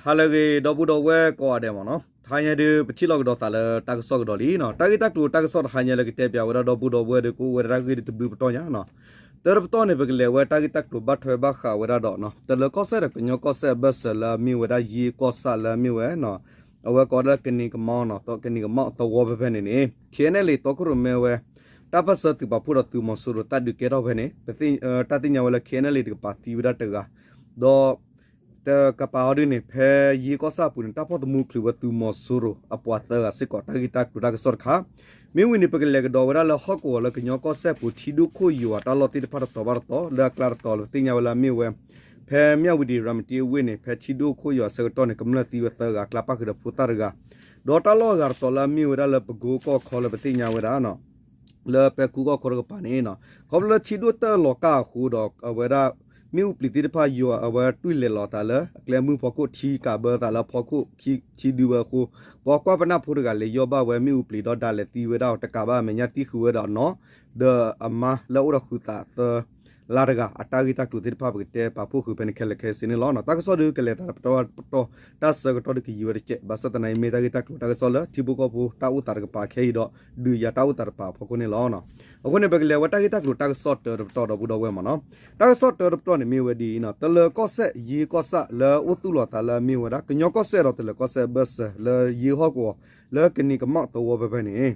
ဟါလၢအဂ့ၤ ဒီပုၢ်ဒီဝဲၢ်ကိးဂၤဒဲးမ့ၢ်နီၤ, တဟါညါဒုး ပထံၣ်လိာ်ကဒီးသးလၢတၢ်ကစီၣ်ကဒီးလံနီၤ. တၢ်ဂ့ၢ်တၢ်ကျိၤတၢ်ကစီၣ်တဟါညါလၢကတဲပၠးဝဲဒၣ်ဒီပုၢ်ဒီဝဲၢ်ဒီး ကအိၣ်ဝဲဒၣ်တၢ်ဂ့ၢ်တဘျုးပတီၢ်ညါနီၤ. တၢ်တပတီၢ်န့ၣ် ပကလဲၤဝဲတၢ်ဂ့ၢ်တၢ်ကျိၤဘၣ်ထွဲဘၣ်ဃးဝဲဒၣ်ဒီး တလၢၤကီၢ်စဲၣ်ဒီးကညီကီၢ်စဲၣ်အဘၢၣ်စၢၤလၢအမ့ၢ်ဝဲဒၣ်ယ့ကီၢ်ဆၣ်လၢအမ့ၢ်ဝဲ အဝဲကိးလၢကနံၤကမီၣ်နီၤ, ကနံၤကမီၣ်သဝီဖဲဖဲန့ၣ်န့ၣ် KNLA တီခိၣ်ရိၣ်မဲဝဲ တၢ်ပၢၢ်ဆၢသုးပာ်ဖှိၣ်ဒီးသုးမီၤစိရိၤတၢ်ဒုးကဲထီၣ်ဖဲန့ၣ် ပသ့ၣ်ညါ, တၢ်သ့ၣ်ညါဝဲလၢ KNLA တကပၤသံဝဲဒၣ်တဂၤ, ဒီး တကပၤအီၤဒ်န့ၣ် ဖဲယ့ကီၢ်ဆၣ်အပူၤန့ၣ် တၢ်ဖီၣ်သမူချုးဝဲသုးမီၤစိရိၤအပှၤသၢဂၤစ့ၢ်ကီး တၢ်ဂ့ၢ်တၢ်ကျိၤတၢ်ကစီၣ်တခါ. မ့ၢ်ဝံၤန့ၣ် ပကလဲၤကဒီးဝဲဒၣ်လၢဟီၣ်ကဝီၤလၢကညီကီၢ်စဲၣ်ပူၤ ထံဒိၣ်ခိၣ်ယွၤတၢ်လီၢ်သ့ၣ်တဖၣ်တတီၤဘၣ်တတီၤ လၢအကျါတတီၤလၢပသ့ၣ်ညါဝဲလၢအမ့ၢ်ဝဲ ဖဲမၠၣ်ဝတံၤရၤမတံအဝ့ၢ်န့ၣ် ဖဲထံဒိၣ်ခိၣ်ယွၤအဆၢကတီၢ်န့ၣ် ကမျၢၢ်သံဝဲသၢဂၤ ကျါပၣ်ဃုာ်ဒီးဖိသၣ်တဂၤ, ဒီးတၢ်လီၢ်အဂၤတတီၤလၢအမ့ၢ်ဝဲဒၣ်လၢပကိကီၢ်ခီလၢပသ့ၣ်ညါဝဲဒၣ် လၢပဲခူကီၢ်ခီတကပၤန့ၣ် ခီဖျိလၢထံဒိၣ်တၢၢ်လီၤကၢ်အဃိဒီး အဝဲဒၣ် မ့ၣ်အူပျံၤသ့ၣ်တဖၣ်ယွၤ အဝဲတွံၢ်လဲၤလီၤသးလၢအကျဲမုၢ်ဖီခိၣ် ထံကးဘၢသးလၢအဖီခိၣ် ထံဒုဝဲအဃိ, ပှၤကွၢ်ပနၢ်ဖိတဂၤလဲၤယီၢ်ဘၣ်ဝဲမ့ၣ်အူပျံၤဒီးဒၣ်လဲာ်သံဝဲဒၣ်အီၤ တကးဘၣ်အမဲာ်ညါသံဃုာ်ဝဲဒီးအနီၢ်, ဒီးအမါလၢအအိၣ်ဒီးဃုာ်သးသၢ လါတဂၤ အတၢ်ဂ့ၢ်တၢ်ကျိၤသ့ၣ်တဖၣ် ပကတဲပာ်ဖှိၣ်ဃုာ်ဖဲန့ၣ်ခဲလၢာ်ခဲဆ့န့ၣ်လီၤ. တၢ်ကစီၣ်ဒုးကလဲၤသးဒီးပတီၢ်ပတီၢ် တၢ်ဆၢကတီၢ်ဒုးကယံာ်ဝဲတစဲး ဘၣ်ဆၣ်သနာ်က့ မ့ၢ်တၢ်ဂ့ၢ်တၢ်ကျိၤတၢ်ကစီၣ်လၢ ထံဖိကီၢ်ဖိတၢ်အိၣ်သးတကပၤခဲအံၤဒီး ဒုးယၤတၢ်အိၣ်သးတကပၤအဖီခိၣ်န့ၣ်လီၤ. အဃိန့ၣ် ပကလဲၤဝဲတၢ်ဂ့ၢ်တၢ်ကျိၤတၢ်ကစီၣ်တၢတပတီၢ်ဒီပုၢ်ဒီဝဲၢ်မ့ၢ်နီၤ. တၢ်ကစီၣ်တၢတပတီၢ်န့ၣ်မ့ၢ်ဝဲဒ်အံၤနီၤ, တလၢၤကီၢ်စဲၣ် ယ့ကီၢ်ဆၣ်လၢအအိၣ်သူၣ်လီၤသးလၢအမ့ၢ်ဝဲဒၣ် ကညီကီၢ်စဲၣ်ဒီးတလၢၤကီၢ်စဲၣ်အဘၢၣ်စၢၤလၢယ့ဟီၣ်ကဝီၤ လၢကနံၤကမီၣ်သဝီဖဲဖဲန့ၣ်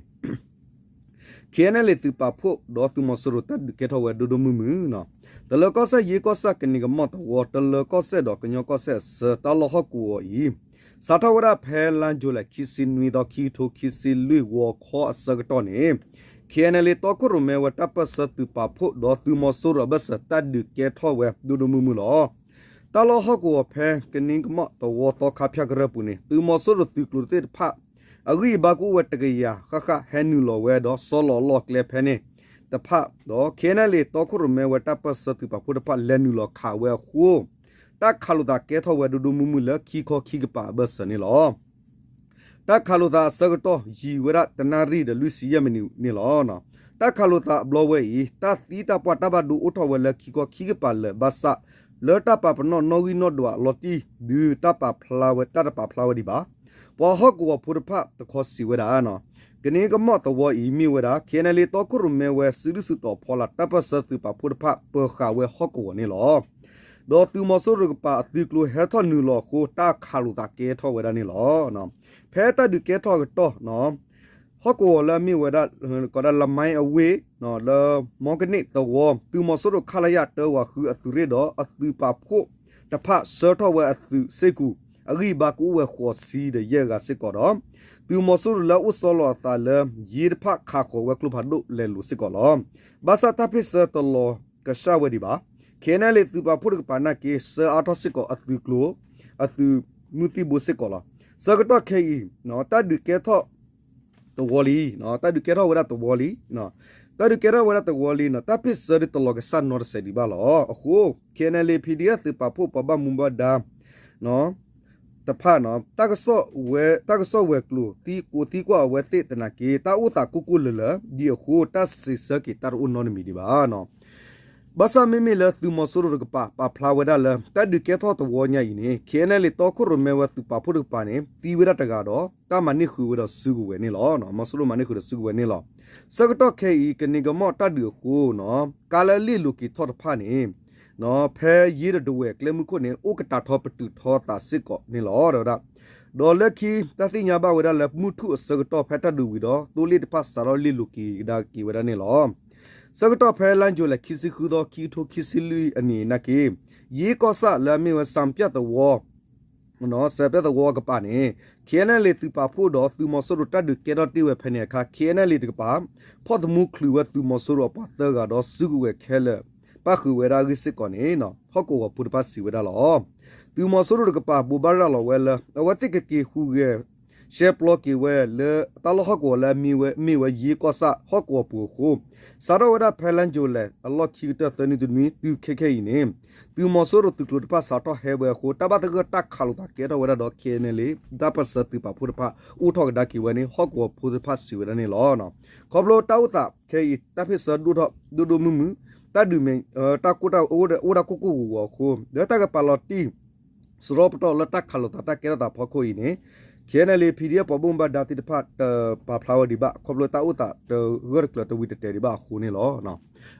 KNLA သုးပာ်ဖှိၣ်ဒီးသုးမီၤစိရိၤတၢ်ဒုးကဲထီၣ်ဝဲဒိၣ်ဒိၣ်မုၢ်မုၢ်နီၤ. တလၢၤကီၢ်စဲၣ် ယ့ကီၢ်ဆၣ် ကနံၤကမီၣ်သဝီ တလၢၤကီၢ်စဲၣ်ဒီးကညီကီၢ်စဲၣ်အဆၢ တၢ်လီၢ်ဟီၣ်ကဝီၤအံၤ စးထီၣ်ဝဲဒၣ်ဖဲလါယူၤလံ ခံဆံနွံသီ ခံကထိခံဆံလွံၢ် ဂီၤခီအဆၢကတီၢ်န့ၣ် KNLA တီခိၣ်ရိၣ်မဲဝဲတၢ်ပၢၢ်ဆၢသုးပာ်ဖှိၣ်ဒီးသုးမီၤစိရိၤအဘၢၣ်စၢၤတၢ်ဒုးကဲထီၣ်ဝဲဒိၣ်ဒိၣ်မုၢ်မုၢ်လီၤ. တၢ်လီၢ်ဟီၣ်ကဝီၤဖဲကနံၤကမီၣ်သဝီသီခါဖၠၣ်ကရၢၢ်ပူၤန့ၣ် သုးမီၤစိရိၤသုးကျိၤသ့ၣ်တဖၣ် အဂံၢ်အဘါကအိၣ်ဝဲတကယၤဃၣ်ဃၣ် ဟဲနုာ်လီၤဝဲဒီးဆီလီၤအလီၢ်အကျဲဖဲန့ၣ်တဖၣ်ဒီး KNLA တီခိၣ်ရိၣ်မဲဝဲတၢ်ပၢၢ်ဆၢသုးပာ်ဖှိၣ်တဖၣ်လဲၤနုာ်လီၤခးဝဲအဃိ တၢ်ခးလိာ်သးကဲထီၣ်ဝဲဒိၣ်ဒိၣ်မုၢ်မုၢ်လၢခံခီခံကပၤအဘၢၣ်စၢၤန့ၣ်လီၤ. တၢ်ခးလိာ်သးအဆၢကတီၢ်ယံာ်ဝဲဒၣ်တနၣ်ရံၣ်ဒီးလွံၢ်ဆံယဲၢ်မံးနံးန့ၣ်လီၤ. တၢ်ခးလိာ်သးအဘျီဝဲအံၤ တၢ်သံတၢ်ပှၢ်တၢ်ဘၣ်ဒိအိၣ်ထီၣ်ဝဲလၢခံခီခံကပၤလၢာ်ဘၣ်ဆၣ် လၢတၢ်ပာ်ပနီၣ်နီၣ်ဂံၢ်နီၣ်ဒွးအလီၤတံၢ်ဒုး တၢ်ပာ်ဖျါဝဲ တၢ်တပာ်ဖျါဝဲဒံးဘၣ်. ပှၤဟီၣ်ကဝီၤဖိတဖၣ်တခီစံးဝဲဒၣ် ကနံၤကမီၣ်သဝီအံၤမ့ၢ်ဝဲဒၣ် KNLA တီခိၣ်ရိၣ်မဲဝဲစုဒုၣ်စုတီၤဖီလာ် တၢ်ပၢၢ်ဆၢသုးပာ်ဖှိၣ်တဖၣ်ပၢၤဃာ်ဝဲဟီၣ်ကဝီၤန့ၣ်လီၤ. ဒီးသုးမီၤစိရိၤတကပၤအသုးကျိၤဟဲထီၣ်နုာ်လီၤအဃိ တၢ်ခးလိာ်သးကဲထီၣ်ဝဲဒၣ်န့ၣ်လီၤ. ဖဲတၢ်ဒုးကဲထီၣ်အကတီၢ် ဟီၣ်ကဝီၤလၢအမ့ၢ်ဝဲဒၣ် ကီးဒၣ်လမါအဝ့ၢ် လၢမီကနံၣ်သဝီ သုးမီၤစိရိၤ ခလရ တၢဝးဃုအသုးရ့ၣ်ဒီး အသုးပာ်ဖှိၣ်တဖၣ်ဆှၢထီၣ်ဝဲအသုးစ့ၢ်ကီး အဂံၢ်အဘါကအိၣ်ဝဲဃိးဆံဒီးယဲၢ်ဂၤစ့ၢ်ကီးဒီး သုးမီၤစိရိၤလၢအအိၣ်ဆီလီၤအသးလၢ ယ့တဖၣ်ခးဃီၤဝဲကျိဖးဒိၣ်လဲၤလိာ်စ့ၢ်ကီးလီၤ. ဘၣ်ဆၣ်တၢ်ဖ့ၣ်ဆၢတလီၤကဆှၣ်ဝဲဒံးဘၣ်. KNLA သုးပာ်ဖှိၣ်တကပၤနာ်က့ ဆှၢအါထီၣ်စ့ၢ်ကီးအသုးကျိၤ အသုးမုၢ်သံၣ်ဘိစ့ၢ်ကီးလီၤ. ဆၢကတီၢ်ခဲအံၤ တၢ်ဒုးကဲထီၣ် သဝီလံ, တၢ်ဒုးကဲထီၣ်ဝဲဒၣ်သဝီလံ, တၢ်ဒုးကဲထီၣ်ဝဲဒၣ်သဝီလံနီၤ, တၢ်ဖ့ၣ်ဆၢဒုးတလီၤကဆှၣ်နီတစဲးဒံးဘၣ်လီၤ. အဃိ KNLA PDF သုးပာ်ဖှိၣ်ပှၤဘၣ်မူဘၣ်ဒါ တဖၣ် တၢ်ကစီၣ်ဝဲၤကျိၤ သံကိးသံကွၢ်အဝဲသ့ၣ်သနာ်က့ တၢ်အိၣ်သးကိၢ်ကိၢ်လၢၤလၢၤ ဒ်အဃိ တၢ်စံးဆၢက့ၤတၢ်တအိၣ်နီတမံၤဒံးဘၣ်. ဘၣ်ဆၣ်မ့မ့ၢ်လၢသုးမီၤစိရိၤတကပၤ ပာ်ဖျါဝဲဒၣ်လၢ တၢ်ဒုးကဲထီၣ်သဝီညါအံၤန့ၣ် KNLA တီခိၣ်ရိၣ်မဲဝဲသုးပာ်ဖှိၣ်တကပၤန့ၣ် သံဝဲဒၣ်တဂၤဒီး တၢ်မၤန့ၢ်ဃုာ်ဝဲဒီးစုကဝဲၤန့ၣ်လီၤ. မီၤစိရိၤမၤန့ၢ်ဃုာ်ဒီးစုကဝဲၤန့ၣ်လီၤ. ဆၢကတီၢ်ခဲအံၤ ကနံၤကမီၣ်တၢ်ဒုးအဃိ ကါလၢလ့ၣ်လိၤက့ၤထီၣ်တဖၣ်န့ၣ် ဖဲယ့ဒီးဒဝဲၢ်ကျဲမုၢ်ခိၣ်န့ၣ် အိၣ်ကတၢ်ထီပတုာ်ထီသးစ့ၢ်ကီးန့ၣ်လီၤ. ဒီးဝဲဒၣ် ဒီးလၢခံ တၢ်သ့ၣ်ညါဘၣ်ဝဲဒၣ်လၢမုၢ်ထူၣ်အဆၢကတီၢ်ဖဲတၢ်ဒုးဝံၤဒီး သိလ့ၣ်တဖၣ်စးထီၣ်လ့ၣ်လိၤက့ၤကဒါက့ၤဝဲဒၣ်န့ၣ်လီၤ. ဆၢကတီၢ်ဖဲလါယူၤလံ ခံဆံဃုသီ ခံကထိခံဆံလွံၢ်အနံၣ်နာ်က့ ယ့ကီၢ်ဆၣ်လၢအမ့ၢ်ဝဲ စၣ်ပၠၣ်သဝီ စၣ်ပၠၣ်သဝီအကပၤန့ၣ် KNLA သုးပာ်ဖှိၣ်ဒီးသုးမီၤစိရိၤတၢ်ဒုးကဲထီၣ်တ့ၢ်ဝဲဖဲန့ၣ်အခါ KNLA တကပၤ ဖီၣ်သမူချုးဝဲသုးမီၤစိရိၤအပှၤသၢဂၤဒီးစုကဝဲၤခဲလၢာ် ပၣ်ဃုာ်ဝဲဒၣ်အဂ့ၢ်စ့ၢ်ကီးန့ၣ် ဟီၣ်ကဝီၤဖိတဖၣ်စံးဝဲဒၣ်လီၤ. သုးမီၤစိရိၤတကပၤ ဘိးဘၣ်ရၤလီၤဝဲလၢ အဝဲသ့ၣ်ကက့ၤဟူးဂဲၤ ရှဲပျီက့ၤဝဲလၢတၢ်လီၢ်ဟီၣ်ကဝီၤလၢအမ့ၢ်ဝဲ မ့ၢ်ဝဲယ့ကီၢ်ဆၣ်ဟီၣ်ကဝီၤပူၤအဃိ စးထီၣ်ဝဲဒၣ်ဖဲလါယူၤလံ အလီၢ်ခံကတၢၢ်သၢနွံတနွံ တုၤခဲခဲအံၤန့ၣ် သုးမီၤစိရိၤသုးကျိၤတဖၣ်စးထီၣ်ဟဲဝဲအဃိ တၢ်ဘၣ်သဂၢၢ်တၢ်ခးလိာ်သးကဲထီၣ်ဝဲဒၣ်ဒီး KNLA တၢ်ပၢၢ်ဆၢသုးပာ်ဖှိၣ်တဖၣ် အိၣ်ထီၣ်ကဒါက့ၤဝဲန့ၣ် ဟီၣ်ကဝီၤဖိသ့ၣ်တဖၣ်စံးဝဲဒၣ်န့ၣ်လီၤ. ခီဖျိတၢ်အိၣ်သးခဲအံၤ တၢ်ဖ့ၣ်ဆၢဒိၣ်ထီၣ်ဒိၣ်ဒိၣ်မုၢ်မုၢ် တၢ်ဒုးမ့ၢ် တၢ်ကိၢ်တၢ်အိၣ်ဒၣ်ကိၢ်ကိၢ်ဂီၤဂီၤအဃိ ဒီးတၢ်ကပာ်လီၤတံၢ် စရီပတီၢ်လၢတၢ်ခးလိာ်သးတၢ်ကဲထီၣ်သးဖီခိၣ်အံၤန့ၣ် KNLA PDF ပှၤဘၣ်မူဘၣ်ဒါသ့ၣ်တဖၣ် တပာ်ဖျါဝဲဒံးဘၣ် ခီဖျိတၢ်အိၣ်သးတဂၢၢ်တကျၢၤတဝံၤတတဲာ်ဒံးဘၣ်အဃိန့ၣ်လီၤ.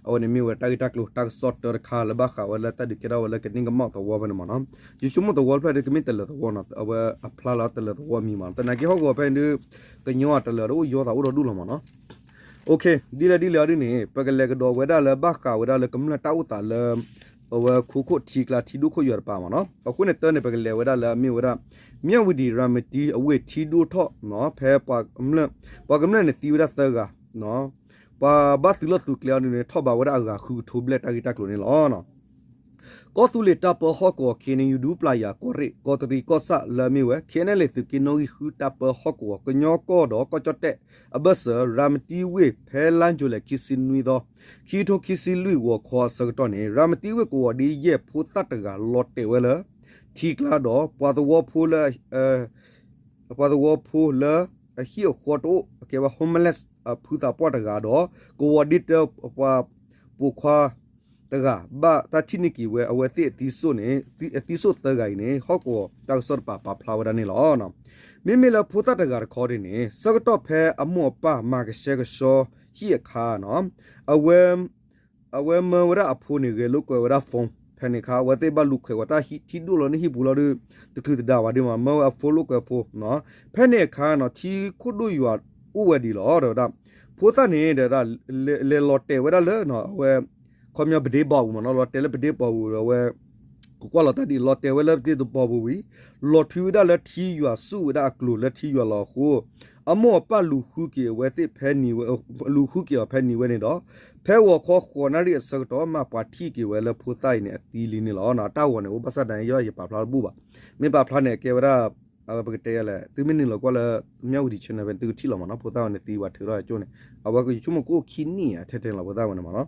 အဝဲန့ၣ်မ့ၢ်ဝဲတၢ်ဂ့ၢ်တၢ်ကျိၤတၢ်ကစီၣ်တၢတခါလၢဘၣ်ဃးဝဲလၢတၢ်ဒုးကဲထီၣ်ဝဲလၢကန့ၢ်ကမီၣ်သဝီဖဲန့ၣ်မ့ၢ်နီၤ. ယဆိကမိၣ်သဝီတဖျၢၣ်ဒ်ကမ့ၢ်တလၢၤသဝီနီၤ အဝဲအဖျါလၢတလၢၤသဝီမံၤမ့ၢ်နီၤ. သနာ်က့ဟီၣ်ကဝီၤဖဲန့ၣ်ဒုး ကညီအတလၢၤဒီးအိၣ်ယီသးအိၣ်ဒီဒူၣ်လီၤမ့ၢ်နီၤ. ဒ်လဲၣ်ဒ်လဲၣ်အီၤဒ်န့ၣ် ပကလဲၤကဒီးဝဲဒၣ်လၢဘၣ်ဃးဝဲဒၣ်လၢကမျၢၢ်တၢ်အိၣ်သးလၢ အဝဲခိခိၣ်ထံကျါထံဒိၣ်ခိၣ်ယွၤတပၤမ့ၢ်နီၤ. အဃိန့ၣ်တၢ်န့ၣ် ပကလဲၤဝဲဒၣ်လၢအမ့ၢ်ဝဲဒၣ် မၠၣ်ဝံၤဒံး ရၤမတံအဝ့ၢ်ထံဒိၣ်ထီၣ် ဖဲ ပှၤကမျၢၢ်န့ၣ်သံဝဲဒၣ်သၢဂၤ ပှၤဘၣ်သုးလီၢ်သုးကျဲအီၤဒ်န့ၣ် ထီၣ်ဘးဝဲဒၣ်အဂၤဃုကထိဘျဲၣ်တၢ်ဂ့ၢ်တၢ်ကျိၤန့ၣ်လီၤ. ကီၢ်သူလ့ၤတၢ်ပၢဟီၣ်ကဝီၤ KNU ဒူပျၢ်ယၤကီၢ်ရ့ၣ် ကီၢ်တရံးကီၢ်ဆၣ်လၢအမ့ၢ်ဝဲ KNLA သုးက့နီၣ်ဂံၢ်ဃုတၢ်ပၢဟီၣ်ကဝီၤ ကညီကီၢ်ဒီးကီၢ်ကၠီၣ်တဲၣ်အဘၢၣ်စၢၤ ရၤမတံဝ့ၢ် ဖဲလါယူၤလဲၣ်ခံဆံနွံသီ ခံကထိခံဆံလွံၢ်ဂီၤခီအဆၢကတီၢ်န့ၣ် ရၤမတံဝ့ၢ်ကဝီၤဒ့ယဲၢ်ဖိသၣ်တဂၤလီၤတဲာ်ဝဲလၢ ထံကျါဒီး ပှၤသဝီဖိလၢ ပှၤသဝီဖိလၢ အဟံၣ်အဃီတအိၣ် အကဲဝဲ homeless ဖုသးပှၢ်တဂၤဒီး ကဝီၤဒ့တၢ ပှၤပိာ်ခွါတဂၤ ဘၣ်တၢ်ထံၣ်န့ၢ်က့ၤဝဲအဝဲသ့ၣ်အသံစိၣ်န့ၣ် အသံစိၣ်သၢဂၤအံၤန့ၣ် ဟီၣ်ကဝီၤတၢ်ကစီၣ်တပၤပာ်ဖျါဝဲဒၣ်န့ၣ်လီၤ. မ့မ့ၢ်လၢဖိသၣ်တဂၤတခီဒ်န့ၣ် ဆၢကတီၢ်ဖဲအမိၢ်အပၢ်မၤကဆှဲကဆှီဟံၣ်အခါ အဝဲ အဝဲမၢဝဲဒၣ်အဖိန့ၣ် ဂဲၤလိာ်ကွဲဝဲဒၣ် phone ဖဲန့ၣ်အခါ အဝဲသ့ၣ်ဘၣ်လူၤခွဲးဝဲတၢ်ထံဒိၣ်လီၤန့ၣ် ဟံၣ်ပူၤလီၤဒီး တချုးတဒါဝဲဒ်မး မၢဝဲအ phone လိာ်ကွဲ phone ဖဲန့ၣ်အခါနီၤ ထံခိၣ်ဒိၣ်ယွၤအိၣ်ဝဲဒံးလီၤ တဲဝဲဒၣ် ဖိသၣ်န့ၣ် တဲဝဲဒၣ် လဲၤလီၤတဲာ်ဝဲဒၣ်လၢ အဝဲ ခီပညီပဒ့ဘီပူၤမးနီၤ လီၤတဲာ်လၢပဒ့ဘီပူၤဒီးအဝဲ ကကွၢ်လီၤတၢ်ဒ်လီၤတဲာ်ဝဲလၢပဒ့ဘီပူၤဝံၤ လီၤထွံဝဲဒၣ်လၢထံယွၤဆူၣ်ဝဲဒၣ်အကျိၤလၢထံယွၤလီၤအဃိ အမိၢ်အပၢ်လူၤဃုက့ၤအဝဲသ့ၣ်ဖဲနံၤဝဲ လူၤဃုက့ၤအီၤဖဲနံၤဝဲန့ၣ်ဒီး ဖဲဂီၤခီဃိးနၣ်ရံၣ်အဆၢကတီၢ် မၤပှၤထံၣ်က့ၤဝဲလၢဖိသၣ်အံၤန့ၣ် အသံလံန့ၣ်လီၤ. တၢ်ဂီၤန့ၣ် အိၣ်ဘၣ်ဆၣ်သနာ်က့ ယပာ်ဖျါတဘူၣ်ဘၣ်. မ့ၢ်ပာ်ဖျါန့ၣ် အကဲဝဲဒၣ် ပကတဲလဲၣ် သုမ့ၢ်နုာ်လီၤကွၢ်လၢ မၠၣ်ဝံၤဒံး channel ဖဲန့ၣ် သုကထံၣ်လီၤမးနီၤ ဖိသၣ်ဝဲန့ၣ်သံဝဲထုးထီၣ်အကၠိၣ်န့ၣ် အဝဲကယဆိကမိၣ်ကအိၣ်ခံနံၣ်ဧါ ထဲထဲန့ၣ်လီၤ ဖိသၣ်ဝဲန့ၣ်မးနီၤ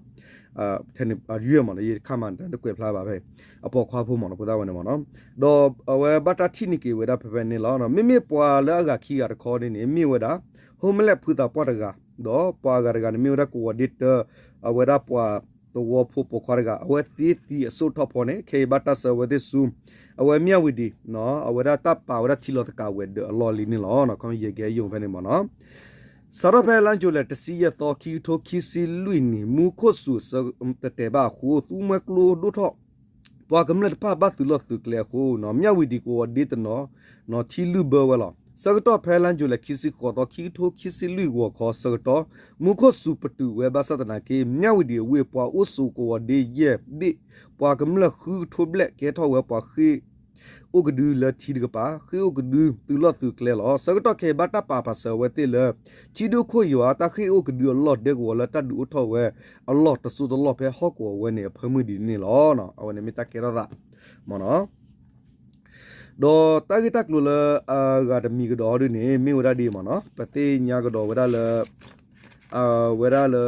ထဲန့ၣ်အယွဲၢ်မးနီၤ ယတခါမးတကွဲးဖျါဘၣ်ဖဲ အပိာ်ခွါဖိမးနီၤ ဖိသၣ်ဝဲန့ၣ်မးနီၤ ဒီးအဝဲဘၣ်တၢ်ထံၣ်န့ၢ်က့ၤဝဲဒၣ်ဖဲဖဲန့ၣ်လီၤ. မ့မ့ၢ်ပှၤလၢအဂၤခံဂၤတခီန့ၣ်န့ၣ် မ့ၢ်ဝဲဒၣ် homeless ဖုသးပှၢ်တဂၤ ဒီးပှၤအဂၤတဂၤန့ၣ် မ့ၢ်ဝဲဒၣ်ကဝီၤဒ့တၢ အဝဲဒၣ်ပှၤသဝီဖိပိာ်ခွါတဂၤ အဝဲသ့ၣ်သံအစိၣ်ထီၣ်ဖီန့ၣ် ခဲအံၤဘၣ်တၢ်ဆှၢအဝဲသ့ၣ်ဆူ အဝဲမၠၣ်ဝံၤဒံး အဝဲဒၣ်တၢ်ပာ်ဝဲဒၣ်ထံလီၤသကးဝဲၤဒၢးအလီၢ်လံန့ၣ်လီၤ. ခီယဲၢ်ကဲယိာ်ဖဲန့ၣ်မးနီၤ စးထီၣ်ဖဲလါယူၤလဲၣ် တဆံယဲၢ်သီ ခံကထိခံဆံလွံၢ်နံၣ် မူခိၣ်စူၤတတဲာ်ဘၣ်အဃိ သူမွဲကျိဒိၣ်ထီၣ် ပှၤကမျၢၢ်တဖၣ်ဘၣ်သုးလီၢ်သုးကျဲအဃိ မၠၣ်ဝံၤဒံးကဝီၤဒ့တနီၤ ထံလုၢ်ဘၢဝဲလီၤ. ဆၢကတီၢ်ဖဲလါယူၤလဲၣ် ခံဆံဃိးသီ ခံကထိခံဆံလွံၢ်ဂီၤခီဆၢကတီၢ် မူခိၣ်စူၤပတုာ်ဝဲဘၣ်ဆၣ်သနာ်က့ မၠၣ်ဝံၤဒံးအဝ့ၢ် ပှၤအိၣ်ဆိးကဝီၤဒ့ယဲၢ်ဘ့ၣ် ပှၤကမျၢၢ်ဃုကထိဘျဲၣ် ကဲထီၣ်ဝဲပှၤဃ့ၢ် အိၣ်ကဒုလၢထံတကပၤ ဃ့ၢ်အိၣ်ကဒုသုးလီၢ်သုးကျဲလီၤ. ဆၢကတီၢ်ခဲအံၤဘၣ်တၢ်ပာ်ပာ်စၢၤအဝဲသ့ၣ်လၢ ထံဒိၣ်ခိၣ်ယွၤ တၢ်ဃ့ၢ်အိၣ်ကဒုအလီၢ်ဒဲကဝီၤလၢတၢ်ဒုးအိၣ်ထီၣ်ဝဲ အလီၢ်တစိၢ်တလီၢ်ဖဲဟီၣ်ကဝီၤဝဲန့ၣ် အဖၢမုၢ်ဒံးန့ၣ်လီၤ. အဝဲန့ၣ်မ့ၢ်တၢ်ကဲထီၣ်သးမ့ၢ်နီၤ ဒီးတၢ်ဂ့ၢ်တၢ်ကျိၤလၢအဂၤတမံၤကဒီးဒ်န့ၣ် မ့ၢ်ဝဲဒၣ်ဒ်မ့ၢ်နီၤ ပသ့ၣ်ညါကဒီးဝဲဒၣ်လၢ အဝဲဒၣ်လၢ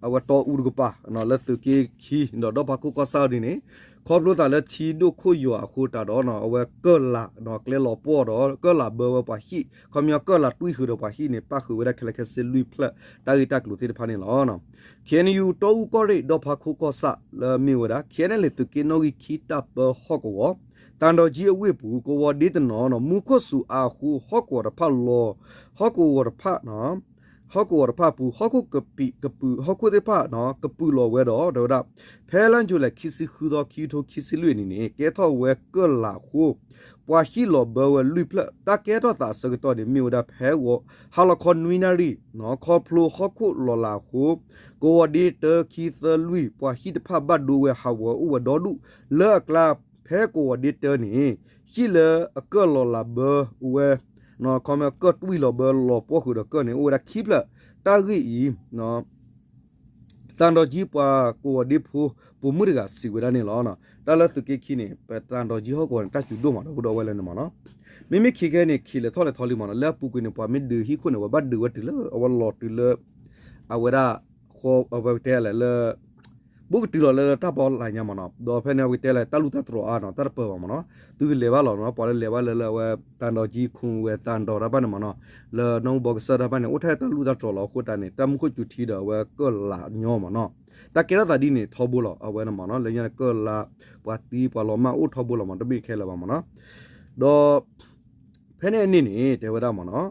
အဝဲတီအူတကပၤ လၢသုးက့ခံ ဒီးဒီဖးခိၣ်ကီၢ်ဆၣ်ဒ်န့ၣ် ခီဖျိသးလၢထံဒိၣ်ခိၣ်ယွၤအဃိတးဒီး အဝဲကၢၢ်လး ကျဲလီၤပှီၢ်ဒီး ကၢၢ်လးဘၢဝဲပှၤဟံၣ် ခီပညီကၢၢ်လးတွံၢ်ဃုာ်ဒီးပှၤဟံၣ်န့ၣ် ပၣ်ဃုာ်ဝဲဒၣ်ခဲလၢာ်ခဲဆ့လွံၢ်ဖျၢၣ် တၢ်ဂ့ၢ်တၢ်ကျိၤသ့ၣ်တဖၣ်န့ၣ်လီၤ. KNU တီအူကီၢ်ရ့ၣ် ဒီဖးခိၣ်ကီၢ်ဆၣ်လၢအမ့ၢ်ဝဲဒၣ် KNLA သုးက့နီၣ်ဂံၢ်ခံတၢ်ပၢဟီၣ်ကဝီၤ သံတောင်ကြီးအဝ့ၢ်ပူၤ ကဝီၤဒ့တနီၤ မူခိၣ်စူၤအါအဃိ ဟီၣ်ကဝီၤတဖၣ်လီၤ ဟီၣ်ကဝီၤတဖၣ် ဟီၣ်ကဝီၤတဖၣ်အပူၤ ဟီၣ်ခိၣ်ကပံာ်ကပုာ် ဟီၣ်ခိၣ်သ့ၣ်တဖၣ် ကပုာ်လီၤဝဲဒီး တဲဝဲဒၣ် ဖဲလါယူၤလဲၣ် ခံဆံဃုသီ ခံကထိခံဆံလွံၢ်အနံၤန့ၣ် ကဲထီၣ်ဝဲကၢၢ်လးအဃိ ပှၤဟံၣ်လီၤဘၢဝဲလွံၢ်ဖျၢၣ် တၢ်ကဲထီၣ်သးအဆၢကတီၢ်န့ၣ် မ့ၢ်ဝဲဒၣ်ဖဲဂီၤ ဟါလီၤခီနွံနၣ်ရံၣ် ခီဖျိဟီၣ်ခိၣ်လီၤလးအဃိ ကဝီၤဒ့တၢခံသၢလွံၢ် ပှၤဟံၣ်တဖၣ်ဘၣ်ဒိဝဲဟးဂီၤအိၣ်ဝဲဒီဒူၣ် လၢအကျါ ဖဲကဝီၤဒ့တၢန့ၣ် ဟံၣ်လၢအကၢၢ်လီၤလးဘၢဝဲ ခီဖျိကၢၢ်တွံၢ်လီၤဘၢလီၤပှီၢ်ဃုာ်ဒီးကၢၢ်န့ၣ် အိၣ်ဝဲဒၣ်ခံဖျၢၣ် တၢ်ဂ့ၢ်အံၤ သံတောင်ကြီးပှၤကဝီၤဒ့ဖိ ပိာ်မုၣ်တဂၤစံးဝဲဒၣ်န့ၣ်လီၤ. တၢ်လၢသုးက့ခံန့ၣ် ပသံတောင်ကြီးဟီၣ်ကဝီၤန့ၣ် တၢ်စူၤဒိၣ်မးဒီပုၢ်ဒီဝဲၢ်လၢန့ၣ်မ့ၢ်နီၤ. မ့မ့ၢ်ခံကဲန့ၣ် ခံးလဲၤထီၣ်လဲၤထီလံမ့ၢ်နီၤ. လၢအပူၤကွံာ်န့ၣ် ပှၤမ့ၢ်ဒုးဟံၣ်ခိၣ်န့ၣ် ပှၤဘၣ်ဒုးဝဲတုၤလၢ အဝဲလီၤတုၤလၢ အဝဲဒၣ် အဝဲကတဲလဲၣ်လၢ ဘူးကတုၤလီၤလၢလၢတၢ်ပီးလၢညါမ့ၢ်နီၤ. ဒီးဖဲန့ၣ် အဝဲကတဲလဲၣ် တၢ်လူၢ်တၢ်တြီၤအါနီၤ တၢ်တပၢၢ်ဘၣ်မ့ၢ်နီၤ. သုကလဲၤဘၣ်လီၤနီၤ ပှၤလၢလဲၤဘၣ်လၢလၢအဝဲ သံတောင်ကြီး ခုံဝဲ သံတောင် တၢ်ဘၣ်န့ၣ်မ့ၢ်နီၤ လၢနီၢ်ဟူဘီကစၢၢ်တၢ်ဘၣ်န့ၣ် အိၣ်ထဲတၢ်လူၢ်တၢ်တြီၤလီၤအဃိတၢ်န့ၣ် တၢ်မူခိၣ်စူၤထံဒီးအဝဲကၢၢ်လးညီမ့ၢ်နီၤ. တၢ်ကဲထီၣ်သးဒ်န့ၣ်ထီဘိလီၤ. အဝဲန့ၣ်မ့ၢ်နီၤ လၢညါန့ၣ် ကၢၢ်လါ ပှၤသံပှၤလီၤမၢ်အိၣ်ထီဘိလီၤမ့ၢ် တဘၣ်ခဲလၢာ်ဘၣ်မ့ၢ်နီၤ. ဒီး ဖဲန့ၣ်အန့ၣ်န့ၣ် တဲဝဲဒၣ်မ့ၢ်နီၤ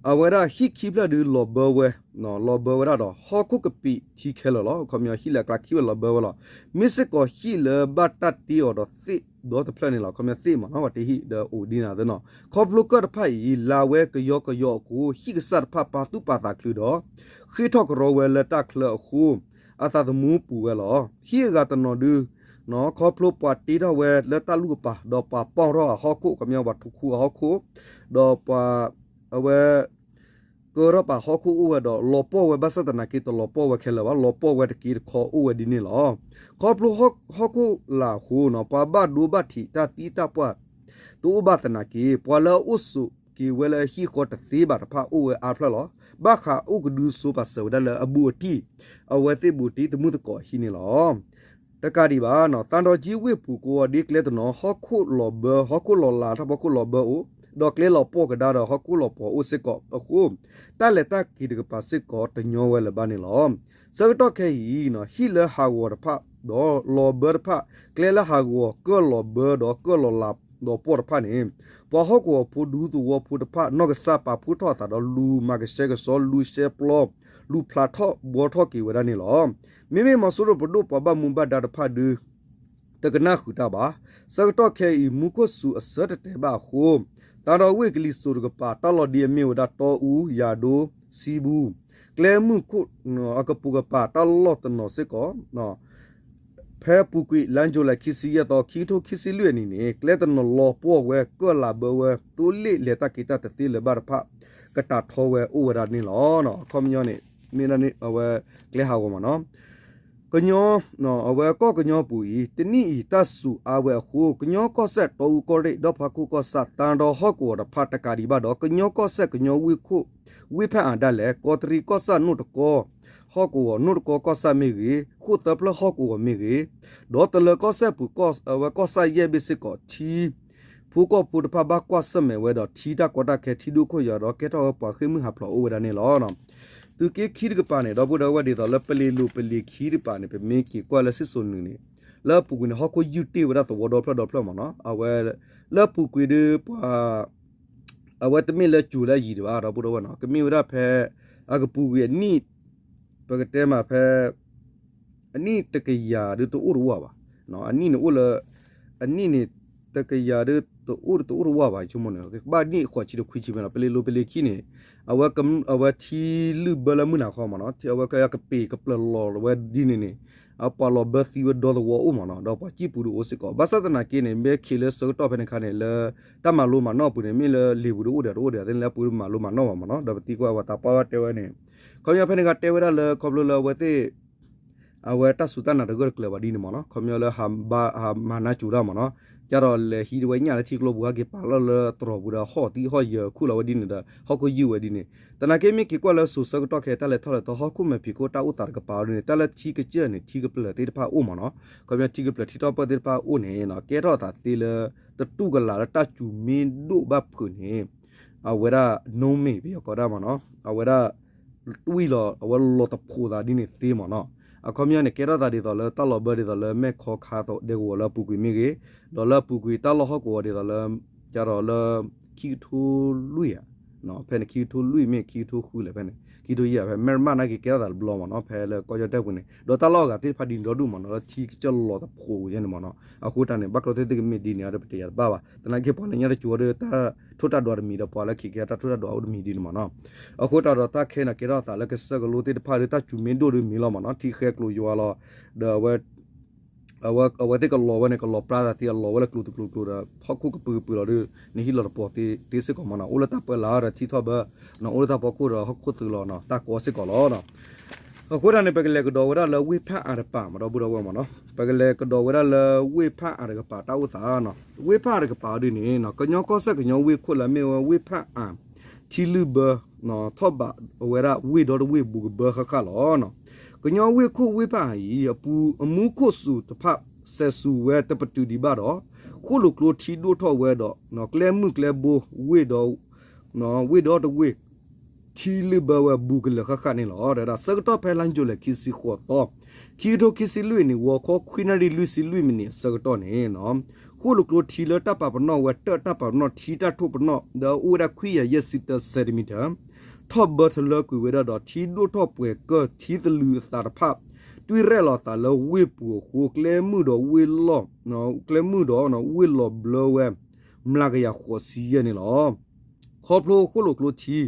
အဝဲဒၣ်ဟံၣ်ခံဖျၢၣ်ဒုးလီၤဘၢဝဲ, လီၤဘၢဝဲဒၣ်ဒီး ဟီၣ်ခိၣ်ကပံာ်ထံခဲလၢာ်လီၤ. အခီပညီဟံၣ်လၢအကျါခံဖျၢၣ်လီၤဘၢဝဲလီၤ. မ့ၢ်စ့ၢ်ကီးဟံၣ်လၢဘၣ်တၢ်တ့အီၤဒီးသ့ၣ်ဒီတဖျၢၣ်န့ၣ်လီၤ. အခီပညီသ့ၣ်မ့ၢ်နီၤ ပှၤတ့ဟံၣ်ဒီးအိၣ်ဒ်န့ၣ်သ့နီၤ. ခီဖျိကၢၢ်တဖၣ်အံၤ လၤဝဲကယီကယီအဃိ ဟံၣ်ကစၢ်တဖၣ်ပာ်သူၣ်ပာ်သးချုးဒီး ဃ့ၢ်ထီၣ်ကရီဝဲလၢတၢ်ချၢအဃိ အသးသမူပူၤဝဲလီၤ. ဟံၣ်အဂၤတနီၤဒုး ခီဖျိပှၤတ့ထီၣ်ဝဲလၢတၢ်လူၢ်အပၤ ဒီးပှၤပီၢ်ထီၣ်အဟီၣ်ခိၣ် ခီပညီပှၤထူခူအဟီၣ်ခိၣ် ဒီးပှၤ အဝဲ ကၢထီၣ်ပာ်ဟီၣ်ခိၣ်အိၣ်ဝဲဒီး လီၤပှီၢ်ဝဲဘၣ်ဆၣ်သနာ်က့ တလီၤပှီၢ်ဝဲခဲလၢာ်ဘၣ်, လီၤပှီၢ်ဝဲတက့တခီအိၣ်ဝဲဒ်န့ၣ်လီၤ. ခီဖျိဟီၣ်ခိၣ်လာ်အဃိနီၤ ပှၤဘၣ်ဒိဘၣ်ထံးတၢ်သံတၢ်ပှၢ် တအိၣ်ဘၣ်သနာ်က့ ပှၤလၢအအိၣ်ဆိးက့ၤဝဲလၢအဟံၣ်ဃီတသ့ဘၣ်တဖၣ်အိၣ်ဝဲအါဖျၢၣ်လီၤ. ဘၣ်ဃးအိၣ်ကဒုစိပာ်စၢၤဝဲဒၣ်လၢအဘူးအတံၢ် အဝဲသ့ၣ်ဘူးတံၢ်သမုၢ်သကိးအဟံၣ်န့ၣ်လီၤ. တကးဒံးဘၣ်နီၤ သၣ်ဒီကၠံဝ့ၢ်ပူၤကိးဂၤဒ်ကျဲတနီၤ ဟီၣ်ခိၣ်လီၤဘၢ ဟီၣ်ခိၣ်လီၤလး တၢ်ဖီခိၣ်လီၤပှီၢ်ကဒါဒီးဟီၣ်ခိၣ်လီၤပှီၢ်အိၣ်စ့ၢ်ကီးအဃိ တၢ်လဲၤတၢ်က့ၤတကပၤစ့ၢ်ကီးတညီဝဲလၢၤဘၣ်န့ၣ်လီၤ. ဆၢကတီၢ်ခဲအံၤနီၤ ဟံၣ်လၢဟးဂီၤတဖၣ်ဒီးလီၤဘၢတဖၣ် ကျဲလၢဟးဂီၤကၢၢ်လီၤဘၢဒီးကၢၢ်လီၤလးဒီးပှီၢ်တဖၣ်န့ၣ် ပှၤဟီၣ်ကဝီၤဖိဒူသဝီဖိတဖၣ် နီၢ်ကစၢ်ပာ်ဖှိၣ်ထီၣ်အသးဒီးလူၤမၤကဆှဲကဆှီ လူၤရှဲပျီ လူၤဖျးထီၣ်ဘှီထီၣ်က့ၤဝဲဒၣ်န့ၣ်လီၤ. မ့မ့ၢ်မီၤစိရိၤပဒိၣ်ပှၤဘၣ်မူဘၣ်ဒါတဖၣ်ဒုး တကနၣ်ဃုာ်တၢ်ဘၣ်. ဆၢကတီၢ်ခဲအံၤ မူခိၣ်စူၤအဆၢတတဲာ်ဘၣ်အဃိ သၣ်ဒီဝ့ၢ်ကလံၤစိးတကပၤ တၢ်လီၢ်ဒ်အမ့ၢ်ဝဲဒၣ်တီအူ, ယၤဒိ, စံဘူ, ကျဲမုၢ်ခိၣ် အကပိာ်ကပၤတၢ်လီၢ်တနီၤစ့ၢ်ကီး ဖဲအပူၤကွံာ် လါယူၤလံ ခံဆံယဲၢ်သီ ခံကထိခံဆံလွံၢ်အနံၣ်န့ၣ် ကျဲတနီၤလီၤပှီၢ်ဝဲ ကၢၢ်လးဘၢဝဲ သိလ့ၣ်လဲၤတၢ်က့ၤတၢ်တသ့လၢၤဘၣ်တဖၣ် ကတၢ်ထီဝဲအိၣ်ဝဲဒၣ်န့ၣ်လီၤ. အခီပညီန့ၣ် မ့ၢ်ဒၣ်န့ၣ် အဝဲကျဲဟးဂီၤမ့ၢ်နီၤ ကညီ အဝဲကီၢ်ကညီပူၤအံၤ တနံၣ်အံၤတၢ်စူၤအါဝဲအဃိ ကညီကီၢ်စဲၣ် တီအူကီၢ်ရ့ၣ် ဒီဖးခိၣ်ကီၢ်ဆၣ် သၣ်ဒီဟီၣ်ကဝီၤတဖၣ်တကးဒံးဘၣ်ဒီး ကညီကီၢ်စဲၣ်ကညီဝ့ၢ်ခိၣ် ဝ့ၢ်ဖၣ်အါဒၣ်လဲာ် ကီးတရံးကီၢ်ဆၣ် နိၣ်တကီ ဟီၣ်ကဝီၤ နိၣ်တကီကီၢ်ဆၣ်မ့ၢ်ဂ့ၤ ဃိၣ်သၢဖျၢၣ်ဟီၣ်ကဝီၤမ့ၢ်ဂ့ၤ ဒီးတလၢၤကီၢ်စဲၣ်ပူၤ အဝဲကီၢ်ဆၣ်ယဲၢ်ဘ့ၣ်စ့ၢ်ကီး ထံ ဖိကီၢ်ဖိတဖၣ်ဘၣ်ကွၢ်ဆၢၣ်မဲာ်ဝဲဒီးထံတၢ်ကီတၢ်ခဲ ထံဒိၣ်ခိၣ်ယွၤဒီးကဲထီၣ်ဝဲပှၤဃ့ၢ်မုၢ်ဟးဖျိးအိၣ်ဝဲဒၣ်န့ၣ်လီၤ. သုးက့ခံတကပၤန့ၣ် ဒီပုၢ်ဒီဝဲၢ်ဒ်သိးလၢပလံၤလိၤပလံၤခံတကပၤန့ၣ် ပမ့ၢ်က့ၤကွၢ်လၢစံၣ်စိၤနုာ်န့ၣ် လၢအပူၤကွံာ်န့ၣ် ဟီၣ်ခိၣ်ယုၢ်တ့ၢ်ဝဲဒၣ်သဝီဒီဖျၢၣ်ဒီဖျၢၣ်မ့ၢ်နီၤ အဝဲ လၢအပူၤကွံာ်ဒီးပှၤ အဝဲတမ့ၢ်လၢစူၤလၢယံၤဒံးဘၣ် ဒီပုၢ်ဒီဝဲၢ်နီၤ ကမ့ၢ်ဝဲဒၣ်ဖဲ အကပူၤကွံာ်အနံၣ် ပကတဲမးဖဲ အနံၣ်တကယၤဒုးတအိၣ်တဝီဘၣ်. အနံၣ်န့ၣ်အိၣ်လၢ အနံၣ်န့ၣ် တကယၤဒုးတအိၣ်တအိၣ်တဝီဘၣ် ဆိကမိၣ်န့ၣ် ကဘၣ်နံၣ်ဃိးဆံဒီးခွံဆံမ့ၢ်နီၤ ပလံၤလိၤပလံၤခံန့ၣ် အဝဲ အဝဲထံလုၢ်ဘၢလၢမုၢ်နၤခီမ့ၢ်နီၤ အဝဲကပ့ၤကပျၢၤလီၤဝဲဒ်န့ၣ်န့ၣ် အပှၤလီၤဘၢသံဝဲဒီသဝီအိၣ်မ့ၢ်နီၤ ဒီးပှၤစံၣ်ပူၤဒုးအိၣ်စ့ၢ်ကီး ဘၣ်ဆၣ်သနာ်က့န့ၣ် မ့ၢ်ခ့လၢဆၢကတီၢ်ဖဲန့ၣ်အခါန့ၣ် လၢတၢ်မၤလိမၤနီၣ်အပူၤန့ၣ် မ့ၢ်လၢလံာ်ပူၤဒုးအိၣ်ဒီးတအိၣ်ဒီးသ့ၣ်န့ၣ် လၢအပူၤမၤလိမၤနီၣ်ဘၣ်မ့ၢ်နီၤ ဒီးပသံကွၢ်အဝဲသးပှၢ်ဘၣ်တဲဝဲန့ၣ် ခီပညီဖဲန့ၣ်အခါတဲဝဲဒၣ်လၢခီဖျိလၢအဝဲသ့ၣ် အဝဲတၢ်စူၤတၢ်နာ်တဂၢၢ်တကျၢၤဘၣ်ဒ်န့ၣ်မ့ၢ်နီၤ ခီပညီလၢ ဟးမၤနါစူၤတၢ်မ့ၢ်နီၤ ကဒီးလဲၤဟံးဝဲညၣ်လၢထံကျိပူၤ ဟဲက့ၤပာ်လီၤလၢတြီၤပူၤဒီး ဟီၣ်သံဟီၣ်ယၢၤခူၣ်လီၤဝဲဒ်န့ၣ်ဒီး ဟီၣ်ခိၣ်ယုၢ်ဝဲဒ်န့ၣ် သနာ်က့မ့ၢ်က့ၤကွၢ်လၢစိၤဆၢကတီၢ်ခဲအံၤ တၢ်လဲၤထီၣ်လဲၤထီ ဟီၣ်ခိၣ်မဲာ်ဖံးခိၣ်တၢ်အိၣ်သးတကပၤဒ်န့ၣ် တၢ်လၢထံကစၢၢ်န့ၣ် ထံကပျၢၤသ့ၣ်တဖၣ်အိၣ်မ့ၢ်နီၤ ခီပညီထံကပျၢၤထံထီၣ်ပၢၢ်သ့ၣ်တဖၣ်အိၣ်န့ၣ် ကဲထီၣ်အသးသ့လၢ တတူၢ်ကလာ်လၢတၢ်စူၤမ့ၢ်ဒိၣ်ဘၣ်ဖုးန့ၣ် အဝဲဒၣ် no mate ပယီၤကိးဒၣ်မ့ၢ်နီၤ အဝဲဒၣ် တွံၢ်လီၤ အဝဲလီၤတဖိးသးဒ်န့ၣ်သ့မ့ၢ်နီၤ အခီပညီန့ၣ် ကဲထီၣ်သးဒ်သိးလၢတၢ်လီၤဘၢဒ်သိးလၢမဲၢ်ခီခါဒဲကဝီၤလၢအပူၤကွံာ်မ့ၢ်ဂ့ၤ ဒီးလၢအပူၤကွံာ်တၢ်လီၢ်ဟီၣ်ကဝီၤဒ်သိးလၢ ကဒီးလၢ ခံကထိလွံၢ်ဧါ ဖဲန့ၣ် ခံကထိလွံၢ်မ့ၢ်ခံကထိဃုလဲၣ်ဖဲန့ၣ် ခံကထိယဲၢ်ဖဲ မဲၢ်ရမၣ်နာ်က့ၤကဲထီၣ်သးတဘျီမ့ၢ်နီၤ ဖဲလၢကီၢ်ကၠီၣ်တဲၣ်ပူၤန့ၣ် ဒီးတၢ်လီၢ်အဂၤသ့ၣ်တဖၣ်ဒ်န့ၣ်ဒီဒူၣ်မ့ၢ်နီၤ လၢထံကစၢၢ်လီၤတဖိးယဲန့ၣ်မ့ၢ်နီၤ အဃိတၢ်န့ၣ် ဘၣ်ကျိၣ်သ့ၣ်သ့ၣ်ကမ့ၢ်ဒ်န့ၣ်ဒီးပတယၤတဘၣ်ဘၣ် သနာ်က့ပှၤလၢညါတစူၤအီၤဒီးတၢ်ထိၣ်တၢ်ဒွးတမံၤဒီး ပှၤလၢခံကဲတၢ်ထိၣ်တၢ်ဒွးအိၣ်တမံၤဒ်န့ၣ်မ့ၢ်နီၤ အဃိတၢ်ဒီးတၢ်ခဲန့ၣ် ကဲထီၣ်သးလၢကစၢၢ်ကလိသ့ၣ်တဖၣ်ဒီး တၢ်စူၤမ့ၢ်ဒိၣ်ဒီးမ့ၢ်လီၤမ့ၢ်နီၤ ထံဃဲကျိၤယွၤလီၤ ဒီးအဝဲ အဝဲသ့ၣ်ကလီၤဝဲန့ၣ် ကလီၤပြါသးသ့ အလီၤဝဲလၢကျိၤတကျိၤကျိၤဒီး ဟီၣ်ခိၣ်ကပုာ်ကပုာ်လီၤဒီး နဟံၣ်လီၤတဖိးသ့စ့ၢ်ကီးမ့ၢ်နီၤ အိၣ်လၢတၢ်ပၢလၢ်ဒီးထံထီၣ်ဘၢ အိၣ်လၢတၢ်ဖီခိၣ်ဒီးဟီၣ်ခိၣ်သုးလီၤ တၢ်ကီစ့ၢ်ကီးလီၤ အဃိတၢ်န့ၣ် ပကလဲၤကဒီးဝဲဒၣ်လၢဝ့ၢ်ဖၣ်အါတကပၤမ့ၢ်ဒီပုၢ်ဒီဝဲၢ်မ့ၢ်နီၤ ပကလဲၤကဒီးဝဲဒၣ်လၢဝ့ၢ်ဖၣ်အါတကပၤတၢ်အိၣ်သးနီၤ ဝ့ၢ်ဖၣ်အါတကပၤဒ်န့ၣ် ကညီကီၢ်စဲၣ်ကညီဝ့ၢ်ခိၣ်လၢအမ့ၢ်ဝဲဝ့ၢ်ဖၣ်အါ ထံလုၢ်ဘၢ ထီၣ်ဘးဝဲဒၣ်ဝ့ၢ်ဒီတဝ့ၢ်ဘူးကဘၢဃၣ်ဃၣ်လီၤ. ကညီဝ့ၢ်ခိၣ်ဝ့ၢ်ဖၣ်အါအံၤ အပူၤအမူခိၣ်စူၤတဖၣ်စဲးစူၤဝဲတပတုာ်ဒံးဘၣ်ဒီး ဃိၣ်လိာ်ကျိထံဒိၣ်ထီၣ်ဝဲဒီး ကျဲမုၢ်ကျဲဘိဝ့ၢ်ဒီ ဝ့ၢ်ဒီတဝ့ၢ် ထံ ထံလုၢ်ဘၢဝဲဘူးကလၢာ်ဃၣ်ဃၣ်န့ၣ်လီၤ. ဒီးဆၢကတီၢ်ဖဲလါယူၤလံခံဆံဃိးသီ ခံကထိခံဆံလွံၢ်နံၣ် ဂီၤခီခွံနၣ်ရံၣ်လွံၢ်ဆံလွံၢ်မံးနံးအဆၢကတီၢ်န့ၣ် ဃိၣ်လိာ်ကျိထံလၢတၢ်ပာ်ပနီၣ်ဝဲ တၢ်တၢ်ပာ်ပနီၣ်ထံတၢ်ထိၣ်ပနီၣ် ဒီးအိၣ်ဝဲဒၣ်ခွံကယၤယဲၢ်ဆံတၢ centimeter ထီၣ်ဘၢထလၢကွံာ်ဝဲဒၣ်ဒီး ထံဒိၣ်ထီၣ်ပှဲၤကၢၢ်ထံသလုးအသးတဖၣ် တွံၢ်ရဲၣ်လီၤသးလၢဝ့ၢ်ပူၤအဃိ ကျဲမုၢ်ဒီးဝ့ၢ်လီၢ် ကျဲမုၢ်ဒီးဝ့ၢ်လီၤဘျၢဝဲ မျးကယၤဃိးဆံယဲၢ်န့ၣ်လီၤ. ခီဖျိဃိၣ်လိာ်ကျိ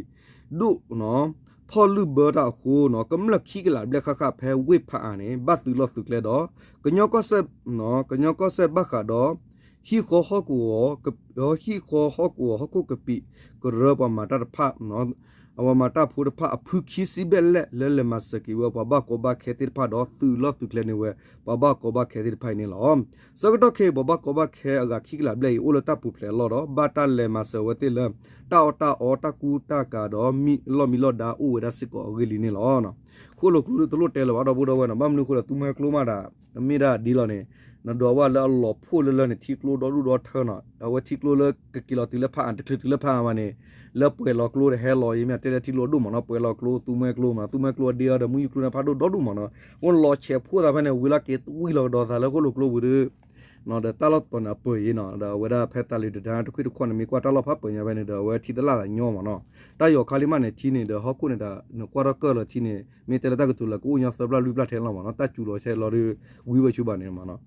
ထံ ဒိၣ် ထီၣ်လုၢ်ဘၢတၢ်အဃိ ကမျၢၢ်ခံကလးဘျဲၣ်ဃၣ်ဃၣ်ဖဲဝ့ၢ်ဖးအါန့ၣ် ဘၣ်သုးလီၢ်သုးကျဲဒီး ကညီကီၢ်စဲၣ် ကညီကီၢ်စဲၣ်ဘၣ်ဃးဒီး ဟံၣ်ဃီဟီၣ်ကဝီၤ ဟံၣ်ဃီဟီၣ်ကဝီၤဟီၣ်ခိၣ်ကပံာ်ကရၢပှၤမၤတၢ်တဖၣ် ပှၤမၤတၢ်ဖိတဖၣ်အဖုခံဆံဘျဲၣ်လဲၣ် လၢလဲၤမၤစၢၤက့ၤဝဲပှၤဘၣ်ကီဘၣ်ခဲသ့ၣ်တဖၣ်ဒီး သုးလီၢ်သုးကျဲန့ၢ်ဝဲ ပှၤဘၣ်ကီဘၣ်ခဲသ့ၣ်တဖၣ်အံၤန့ၣ်လီၤ. ဆၢကတီၢ်ခဲအံၤ ပှၤဘၣ်ကီဘၣ်ခဲအဂၤခံကလးဘျဲၣ်အံၤ အိၣ်လၢတၢ်ပူၤဖျဲးအလီၢ်ဒီး ဘၣ်တၢ်လဲၤမၤစၢၤဝဲသ့ၣ်လၢ တၢ်အီၣ်တၢ်အီ တၢ်ကူတၢ်ကၤဒီး လီၢ်မံလီၢ်ဒါအိၣ်ဝဲဒၣ်စ့ၢ်ကီးအဂ့ၢ်လံန့ၣ်လီၤ. ဃိၣ်လိာ်ကျိဒုးတလိၣ်တဲလၢၤဘၣ် ဒီပုၢ်ဒီဝဲၢ်နီၤ, ဘၣ်မနုၤအဃိဒီး သူမှဲကျိမးဒၣ် မ့ၢ်ဒၣ်ဒ်လီၤန့ၣ် နဒွးဝဲလၢအလီၤဖှိၣ်လၢလၢန့ၣ် ထံကျိဒီဒူၣ်ဒီထၢနီၤ, အဝဲထံကျိလၢကက့ၤလီၤတုၤလၢဖးအါ တချုးတုၤလၢဖးအါဘၣ်န့ၣ် လၢပှဲၤလီၤကျိဒီးဟဲလီၤအံၤ မ့ၢ်တဲလၢထံကျိဒိၣ်မးနီၤ, ပှဲၤလီၤကျိ သူမှဲကျိမး သူမှဲကျိအဒ့အီၤဒီး မုၢ်ယူၤကျိန့ၣ်ဖးဒိၣ်ဒီဒူၣ်မးနီၤ, အိၣ်လီၤဆဲးဖှိၣ်သးဖဲန့ၣ် ဝံၤလီၤက့ၤဝံၤလီၤကဒီးသးလၢဃိၣ်လိာ်ကျိပူၤဒီး ဒီးတၢ်လီၢ်တတီၤန့ၣ်အပၢၢ်အံၤနီၤ, ဒီးအဝဲဒၣ်ဖဲသးလံၤတဒါတခွံတခီန့ၣ် မ့ၢ်ကွၢ်တၢ်လီၢ်ဖးပၢၢ်ညါဖဲန့ၣ်ဒီး အဝဲထံသလၣ်သးညီမးနီၤ, တၢ်ယီၤခါလံမးန့ၣ် ထံန့ၣ်ဒီးဟီၣ်ခိၣ်န့ၣ်ဒီး နကွၢ်ထီၣ်ကၢၢ်လီၤထံန့ၣ် မ့ၢ်တဲလၢတၢ်ကတိၤလၢကအိၣ်ညီသၢပျၢ်လွံၢ်ပျၢ်ထဲလီၤမးနီၤ, တၢ်စူၤလီၤဆဲးလီၤဒီး ဝံဝဲဆူဘၣ်န့ၣ်မးနီၤ,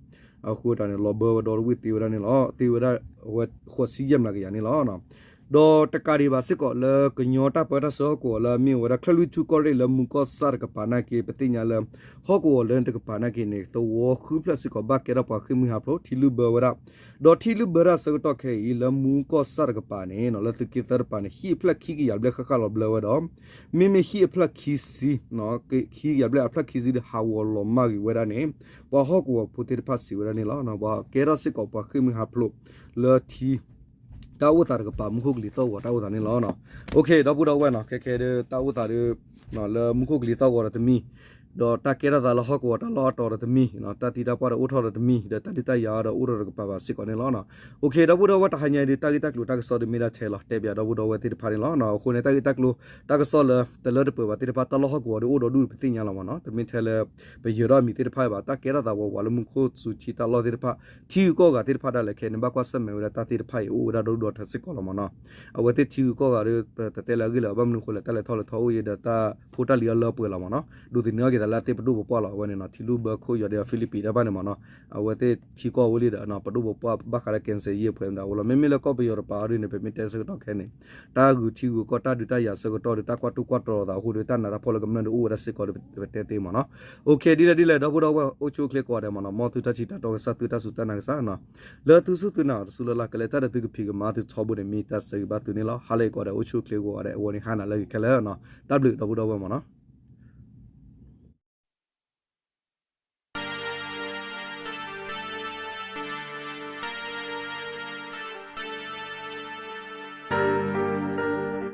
အဃိတၢ်န့ၣ် လီၤဘၢဝဲဒီတဝ့ၢ်သ့ဝဲဒၣ်န့ၣ်လီၤ, သ့ဝဲဒၣ်အဝဲဃိးဆံယဲၢ်မျးကယၤန့ၣ်လီၤ. ဒီးတကးဒံးဘၣ်စ့ၢ်ကီးလၢကညီတၢ်ပၢတၢ်ဆှၢဟီၣ်ကဝီၤလၢအမ့ၢ်ဝဲဒၣ် ချၢၣ်လွံၢ်ထူၣ်ကီၢ်ရ့ၣ်လၢမူကီၢ်ဆၣ်တကပၤနာ်က့ ပသ့ၣ်ညါလၢ ဟီၣ်ကဝီၤလၢတကပၤနာ်က့န့ၣ် သဝီဃုဖျၢၣ်စ့ၢ်ကီး ဘၣ်ကဲထီၣ်ပှၤဃ့ၢ်မှံဟးဖျိး ထံလုၢ်ဘၢဝဲဒၣ်, ဒီးထံလုၢ်ဘၢတၢ်ဆၢကတီၢ်ခဲအံၤ လၢမူကီၢ်ဆၣ်တကပၤန့ၣ် လၢသုးက့သၢတကပၤန့ၣ် ဟံၣ်အဖျၢၣ်ခံကယၤဘျဲၣ်ဃၣ်ဃၣ်လီၤဘျၢဝဲဒီး မ့မ့ၢ်ဟံၣ်အဖျၢၣ်ခံဆံ ခံကယၤဘျဲၣ်အဖျၢၣ်ခံဆံဒီး ဟးဂီၤလီၤမၢ်ဂ့ၤဝဲဒၣ်န့ၣ် ပှၤဟီၣ်ကဝီၤဖိသ့ၣ်တဖၣ်စံးဝဲဒၣ်န့ၣ်လီၤ. ပှၤကဲထီၣ်စ့ၢ်ကီးပှၤဃ့ၢ်မှံဟးဖျိးလၢထံ တၢ်အိၣ်သးတကပၤ မူခိၣ်ကလံၤသီၣ်ဂီၤတၢ်အိၣ်သးန့ၣ်လီၤ. ဒီပုၢ်ဒီဝဲၢ်နီၤ, ခဲခဲဒီးတၢ်အိၣ်သးဒီး လၢမူခိၣ်ကလံၤသီၣ်ဂီၤဒီးတမံၤ, ဒီးတၢ်ကဲထီၣ်သးလၢဟီၣ်ကဝီၤတၢ်လီၢ်အတီၤဒီးတမံၤ, တၢ်သံတၢ်ပှၢ်ဒီးအိၣ်ထီၣ်ဒီးတမံၤ, ဒီးတၢ်ဒုးတၢ်ယၤဒီးအိၣ်ထီၣ်ဒီးတကပၤဘၣ်စ့ၢ်ကီးန့ၣ်လီၤ. ဒီပုၢ်ဒီဝဲၢ် တဟါညါအံၤဒီး တၢ်ဂ့ၢ်တၢ်ကျိၤတၢ်ကစီၣ်ဒီးမ့ၢ်ဒၣ်ထဲလီၤ တဲဘၣ်ဒီပုၢ်ဒီဝဲၢ်သ့ၣ်တဖၣ်န့ၣ်လီၤ. အဃိန့ၣ် တၢ်ဂ့ၢ်တၢ်ကျိၤတၢ်ကစီၣ်လၢ တလၢတပှဲၤဘၣ်သ့ၣ်တဖၣ် တၢ်လီၢ်ဟီၣ်ကဝီၤဒီးအိၣ်ဒီဒူၣ်ပသ့ၣ်ညါလီၤမးနီၤ, တမ့ၢ်ထဲလၢ ပယၢၤထီၣ်အမံၤသ့ၣ်တဖၣ်ဘၣ်, တၢ်ကဲထီၣ်သးဝးဝးလၢမူခိၣ်စူၤထံတၢ်လီၢ်သ့ၣ်တဖၣ် ထံဂုၤကီၢ်ဂၤသ့ၣ်တဖၣ်ဒၣ်လဲာ်ခဲအံၤန့ၣ် ဘၣ်ကွၢ်ဆၢၣ်မဲာ်ဝဲဒၣ်တၢ်သ့ၣ်တဖၣ်အံၤ အိၣ်ဝဲဒၣ်ဒီဒူၣ်ဒီထၢစ့ၢ်ကီးလီၤမးနီၤ. အဝဲသ့ၣ်ထံဂုၤကီၢ်ဂၤဒီး ပတတဲလၢအဂ့ၢ်လၢၤ ဘၣ်မနုၤအဃိလဲၣ် တၢ်လဲၤထီၣ်လဲၤထီအိၣ်အံၤဒီးတၢ်ဖိတၢ်လံၤအလၢပှဲၤလီၤမးနီၤ, ဒိးသန့ၤအီၤက့ၤသးလၢအသ့ၣ်ပဒိၣ်ပပှၢ်လီၤ. အဝဲန့ၣ်နီၤ ထံလုၢ်ဘၢခိၣ်ယီၤဒီး Philippines တဖၣ်န့ၣ်မးနီၤ, အဝဲသ့ၣ်ထံကီၢ်ဝဲလံဒီး ပဒိၣ်ပပှၢ်ဘၣ်ဃးလၢ cancer ယံာ်အဖှဲးမတၤအိၣ်လီၤ. မ့မ့ၢ်လၢကီၢ်ပယီၤတပၤအီၤဒ်န့ၣ် ပမ့ၢ်တဲဆၢကတီၢ်ခဲအံၤန့ၣ် တၢ်ဂုာ်ထံဂုာ်ကီၢ်တၢ်ဒုးတၢ်ယၤဆၢကတီၢ်ဒီးတၢ်ကွၢ်တိၢ်ကွၢ်တြီၤသးအဃိဒီး တၢ်နးတၢ်ဖှီၣ်လၢကမျၢၢ်ဒီးအိၣ်ဝဲဒၣ်စ့ၢ်ကီးဒီး ပတဲသ့မးနီၤ. အိၣ်ခ့ ဒ်လဲၣ်ဒ်လဲၣ် ဒီပုၢ်ဒီဝဲၢ် အိၣ်ဆူၣ်အိၣ်ချ့ကိးဂၤဒဲးမးနီၤ, မ်သုတၢ်ထံၣ်တၢ်တီကစၢ် သုတၢ်စူၢ်တၢ်နာ်ကစၢ်နီၤ, လၢသုစူၢ်သုနာ်တစူၢ်လၢ်လၢ် ကလဲၤတၢ်ဒီးသုကဖံးကမၤသုထီဘိန့ၣ် မ့ၢ်တၢ်ဆၢဂ့ၤဘၣ်သုန့ၣ်လီၤ. ဟါလၢအံၤကိးဂၤဒဲး အိၣ်ဆူၣ်အိၣ်ချ့ကိးဂၤဒဲး အဝဲန့ၣ်ဟါနၤလၢအဂ့ၤခဲလၢာ်နီၤ, တၢ်ဘျုးဒီပုၢ်ဒီဝဲၢ်မးနီၤ.